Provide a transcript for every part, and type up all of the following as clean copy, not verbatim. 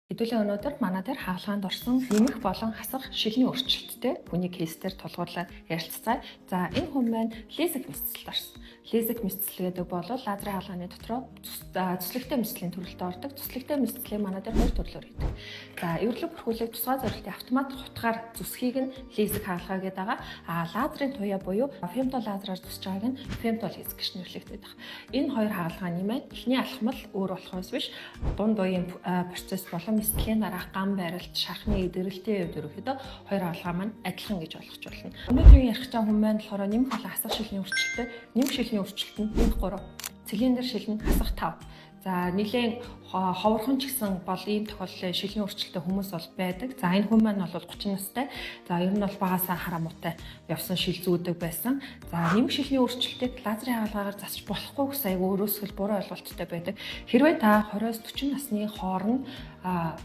Хэдүүлээ өнөөдөр манай дээр хагалгаанд орсон нэмэх болон хасах шилний өөрчлөлттэй хүний case дээр тулгуурлаад ярилцацгаая. За, энэ хүн маань LASIK мэсцэлд орсон. LASIK мэсцэл гэдэг бол лазерын хагалгааны дотроо зүслэгтэй мэсцлийн төрөлд ордог. Зүслэгтэй мэсцлийг манай дээр хоёр төрлөөр хийдэг. За, эвэрлэг бүрхүүлийг тусгай зорилтын автомат хутгаар зүсхийг нь LASIK хагалгаа гэдэг байгаа. А лазерын туяа буюу femto лазераар зүсэж байгааг нь femto LASIK гэж нэрлэгддэг. Энэ хоёр хагалгааны маань эхний алхам л өөр болохоос биш, дунд үеийн процесс болон мэсцлийн дараах гам байралт, шархны эдгэрэлтийн хувьд ерөнхийдөө хоёр хагалгаа маань адилхан гэж ойлгож байна. Өнөөдрийн ярих гэж байгаа хүн маань болохоор нэмэх болон хасах шилний өөрчлөлттэй. Нэмэх шилний өөрчлөлт нь нэмэх 3. Цилиндр шил нь хасах 5. За, нэлээн ховорхон ч гэсэн бол ийм тохиолдлын шилний өөрчлөлттэй хүмүүс бол байдаг. За, энэ хүн маань бол 30 настай. За, ер нь бол багасаа харамуутай явсан, шил зүүдэг байсан. За, нэмэх шилний өөрчлөлтийг лазерын хагалгаагаар засч болохгүй гэсэн айгүй өөрөөсгөл буруу ойлголттой байдаг. Хэрвээ та 20-оос 40 насны хооронд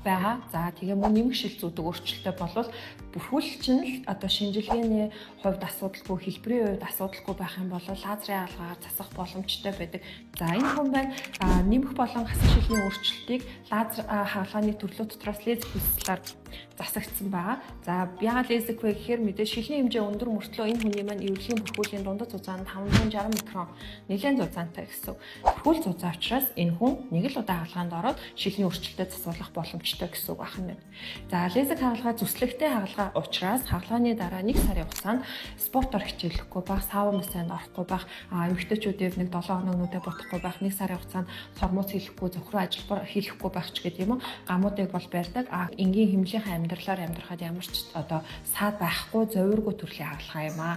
байгаа. За, тэгээ мөн нэмэх шил зүүдэг өөрчлөлттэй болвол бүрхүүл чинь л одоо шинжилгээний хувьд асуудалгүй, хэлбэрийн хувьд асуудалгүй байх юм бол лазерын хагалгаагаар засах боломжтой байдаг. За, энэ хүн маань нэмэх болон хасах шилний өөрчлөлтийг лазер хагалгааны төрлөө дотроос LASIK мэсцлээр засагдсан байгаа. За, яагаад LASIK вэ гэхээр мэдээ шилний хэмжээ өндөр мөртлөө энэ хүний маань эвэрлэгийн бүрхүүлийн дундад зузаан 560 микрон, нэлээд зузаантай гэсэн. Бүрхүүл зузаан учраас энэ хүн нэг л удаа хагалгаанд ороод шилний өөрчлөлтөд засуулах боломжтой гэсэн үг байна. За, LASIK хагалгаа зүслэгтэй хагалгаа учраас хагалгааны дараа нэг сарын хугацаанд спортоор хичээлэхгүй байх, саун бассейнд орохгүй байх, эмэгтэйчүүдийн нэг 7 хоног нүдэ будахгүй байх, нэг сарын хугацаанд сормуус хийхгүй, зөвхөн ажилбар хийхгүй байх ч гэдэг юм уу. Гамуудыг бол барьдаг. А энгийн хэмнэлийнхээ амьдралаар амьдрахад ямар ч одоо саад байхгүй, зовиургүй төрлийн хагалгаа юм аа.